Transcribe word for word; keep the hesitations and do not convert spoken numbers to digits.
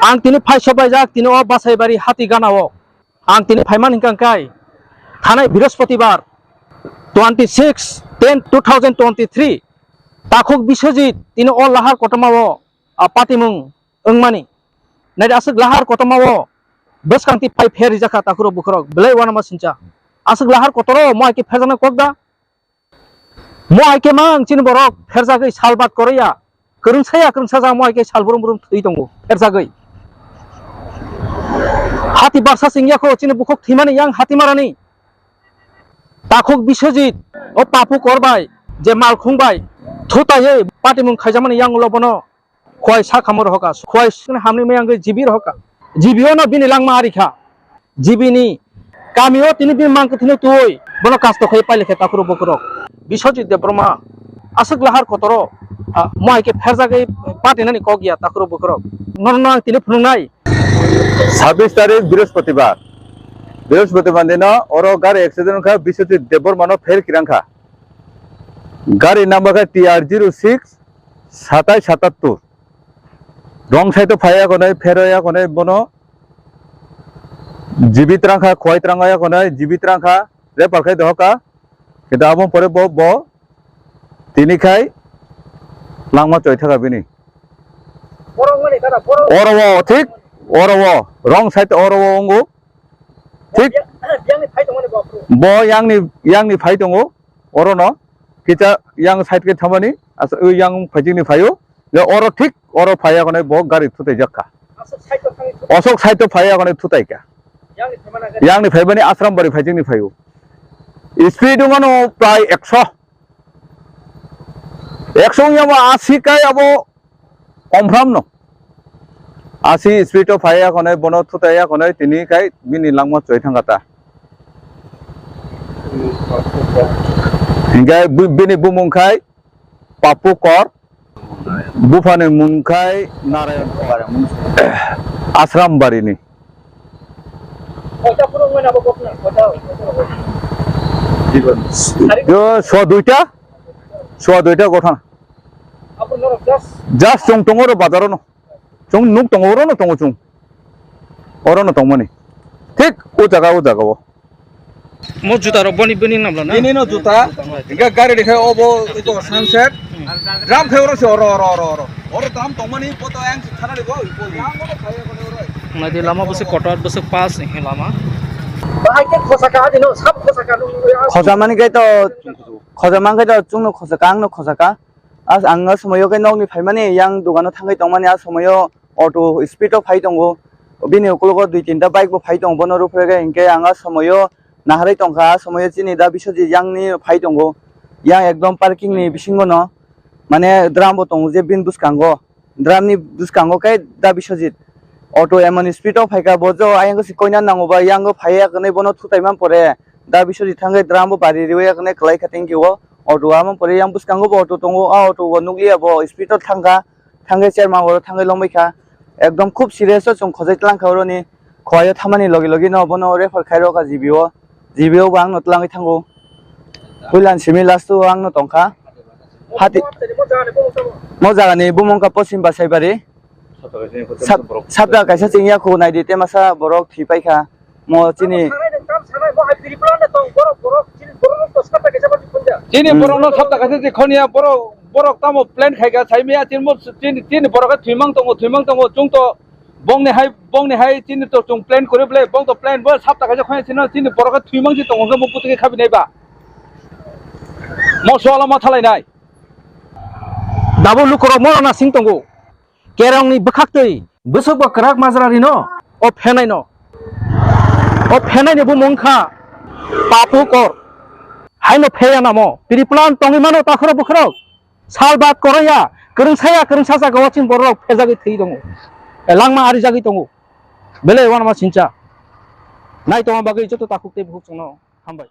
Ang tini phai sobaijak tini o Basaibari hati gana o. Ang tini phaiman hingka hingkai thanai Brihospatibar twenty six ten two thousand twenty three takhuk Biswajit tini o lahar kotorma o, a, patimung wngmani. Naidi aswk lahar kotorma o bwskang twi phai pher rijak kha takhurok bukhurok belai uanama sincha. Aswk lahar kotoro mo hai khe pherjaknai kok da? Mo hai khe mang chini borok pherjagwi sal bat koroya, kwrwngsaya kwrwngsajak mo hai khe sal brum brum thwi tongo pherjagwi. Hati barsa singya kho chini bukhuk thwimani yang hatimarani. Takhuk Biswajit o Papu Kor bai je malkhung bai thutaiwi patimung khaijakmani yang ulo bono Khwai sak hamwi rohorkha, khwai sakni hamni maya wngwi G B rohorkha. G B o no bini langma ari kha. G B ni kami o tini bini mang kwthwino twi bono kasto khai pailai kha takhurok bukhurok. Biswajit Debbarma aswk lahar kotoro, ah, mo hai khe pherjagwi patinani kok ya takhurok bukhurok. Nono ang tini phunuknai. Sabbish tarik Brihospatibar. Brihospatibar dino oro gari accident wngkha, Biswajit Debbarma no pher kirang kha. Gari number khe T R zero six satai satattur. Wrong side o phaiya konai, pheroya konai bono. G B trangkha, khwai trangya konai, G B trangkha, refer khai dohorkha. Kintu abo pore bo, bo tini khai langma choi thaka bini. Borok mani kada, borok. Oro o, thik, oro o, wrong side oro o wngkha. Thik. Yang, yang ni phai tongmani bo. Bo yang ni, yang ni phai tongo. Oro no kisa yang side khe thangmani, asa o yang phaijak ni phaio, je oro thik oro phaiya konai bo gari thutai jak kha. Aswk side o thangwi thutai. Aswk side o phaiya konai thutai kha. Yang ni phaimani gari. Yang ni phaimani Asrambari phaijak ni phaio. Speed wngmano prai ekso. Ekso wngya bo asi kai abo Omphram no. Asi speed o phaiya konai bono thutai ya konai tini kai bini langma choi thangkha ta. Hinkhe bu-, bini bumung khai Papu Kor, buphani mung khai Narayan Kor. Asrambari ni. Yo, sua duita, sua duita gotha. Just chwng tongo oro bazar o no. Chwng nuk tongo oro no tongo chwng. Oro no tongmani. Thik o jaga o jaga o. Mo juta rok boni bini namla na? Bini no juta. Hingke gari rikha obo ito sunset. Drum khe oro se oro oro oro oro. Oro drum tongmani poto ang thana libo. Naidi lama bwswk kotor bwswk pas ni lama. Bahai khe khosa ka adino sab khosa ka nung. Khosa mani khe to khosa man khe to chwng no khosa ka ang no khosa ka. As ang o somoyo khe nokni phaimani yang dogano thangwi tongmani a somoyo auto speed o phai tongo, bini ukologo dui tinta bike bo phai tongo, bono ruphrege hinkhe ang a somoyo naharwi tongkha, a somoyo chini da Biswajit yang ni phai tongo, yang ekdom parking ni bisingo no mane drum bo tongo je bini bwskango. Drum ni bwskango khe da Biswajit. Auto emon speed o phaikha, bo jo ayang se koina nango ba, yang o phaiya hwnwi bono thutai man pore. Da Biswajit thangwi drum bo bari riwi hwnwi kwlai kha thank you o. Auto a man pore yang bwskango bo auto tongo, a auto bo nukliya bo speed o thangkha, thangwi chairman oro thangwi lomwi kha. Ekdom khub serious o chwng khojai tlang kha oro ni. Khowai o thamani logi logi no bono refer khai rw kha G B o. G B o bo ang no tlangwi thango. Puila ni simi last o ang no tong kha. Hati mo jaga ni bumung kha Poschim Basaibari. Sab-, sabda kaisa chwng ya kho nai di, te masa borok thwi pai kha. Mo chini. Chini borok no sabda kaisa je khon ya, borok, borok tamo plan khai kha, sai maya chini mo, chini, chini borok khe thwimang tongo, thwimang tongo, chwng to bongni hai, bongni hai chini to chwng plan kwrwi ble, bong to plan bo sabda kaisa khon ya chini, chini borok khe thwimang si tongo, hwnkhe mo bwtwi khe khabi nai ba. Mo swala ma thalai nai. Dabo lukurok mo na sing tongo. Kerongni bwkhaktwi bwswk bo kwrak majra rino o phenaino. O phenaini bumung wngkha Papu Kor. Haino pheya namo. Piriplan tongwi mano takhorok bukhorok. Salbat koroya, kwrwngsaya kwrwngsa jaga o chini borok phejagwi thwi tongo. Langma arijagwi tongo. Belai uanama sincha. Nai tongma bagwi joto takhuk tei bukhuk chwngno hambai.